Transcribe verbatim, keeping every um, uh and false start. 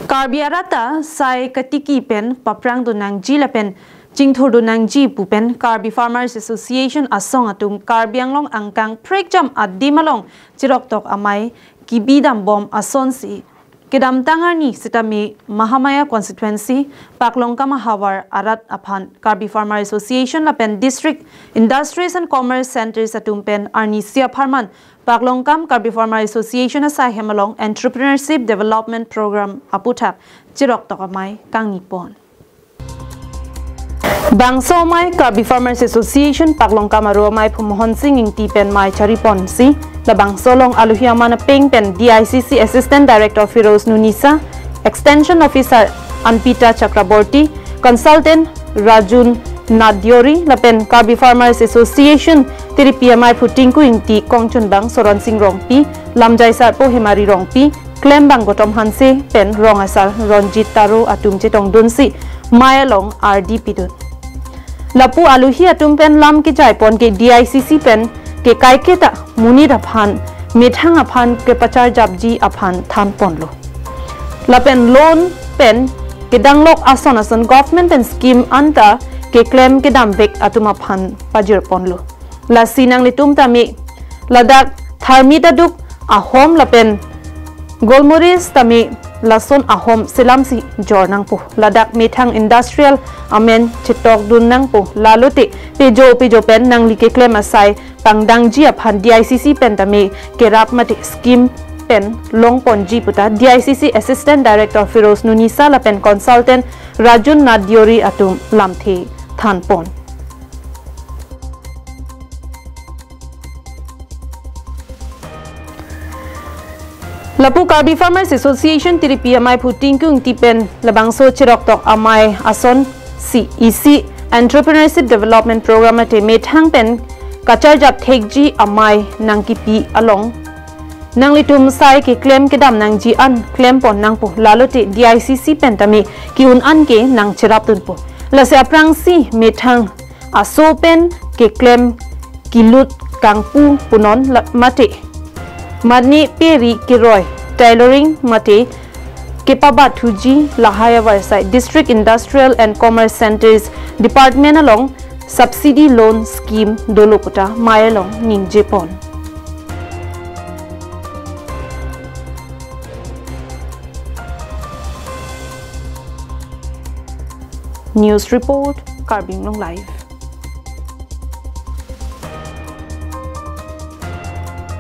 Karbi arat ta sai katiki pen paprang do nangji lapen chingthur do nangji pu pen Karbi Farmers Association asong atum Karbi Anglong angkang phrekjam adim along chiroktok amei kebidam bom asonsi kedamtang arni sitame Mahamaya constituency Paklongkam ahavar arat aphan Karbi Farmer Association lapen District Industries and Commerce Centres atum pen arnisi apharman Paklongkam Karbi Farmer Association asaihem along Entrepreneurship Development Program aputhak chiroktok amei kangni pon. Bangso amei Karbi Farmers Association Paklongkam aro amei phu Mohon Sing Ingti pen mei chari ponsi, labangso along aluhi aman apeng pen D I C C Assistant Director Firoz Nunisa, Extension Officer Anpita Chakraborty, Consultant Rajun Nadiori lapen Karbi Farmers Association tiripi amei phu Tinku Ingti, kongchunbang Soron Sing Rongpi, lamjai sarpo Hemari Rongpi, klembang Gotom Hanse pen rong asar Ronjit Taro atum chetongdunsi mei along ardi pidun. Lapu aluhi atum pen lam kejai pon ke D I C C pen ke kaiketa monit aphan methang aphan kepacharjapji aphan than ponlo. Lapen loan pen kedanglok ason ason government pen scheme anta keklem kedamvek atum aphan pajir ponlo. Lasi nanglitum tame ladak tharmit aduk ahom lapen golmoris tame lason ahom selamsi jor nangpo. Ladak methang industrial amen chetokdun nangpo. Lalote pejo pejo pen nangli keklem asai pangdangji aphan D I C C pen tame kerap mate scheme pen long ponji puta D I C C Assistant Director Firoz Nunisa lapen Consultant Rajun Nadiori atum lamthe than pon. Lapu Karbi Farmers Association tiripi amei phu Tinku Ingti pen labangso chiroktok amei asonsi isi Entrepreneurship Development Program mate methang pen kacharjap thekji amei nangkipi along nanglitum sai keklem kedam nangji an klem pon nangpo, lalote D I C C pen tame ke-un an ke nangcherapdunpo. Lasi aphrangsi methang aso pen keklem kilut kangpu punon la-, mate mane peri keroi, tailoring mate kepabathuji lahai avarsai District Industrial and Commerce Centres Department along subsidy loan scheme dolo puta mei along ningje pon. News report, Karbi Anglong Live.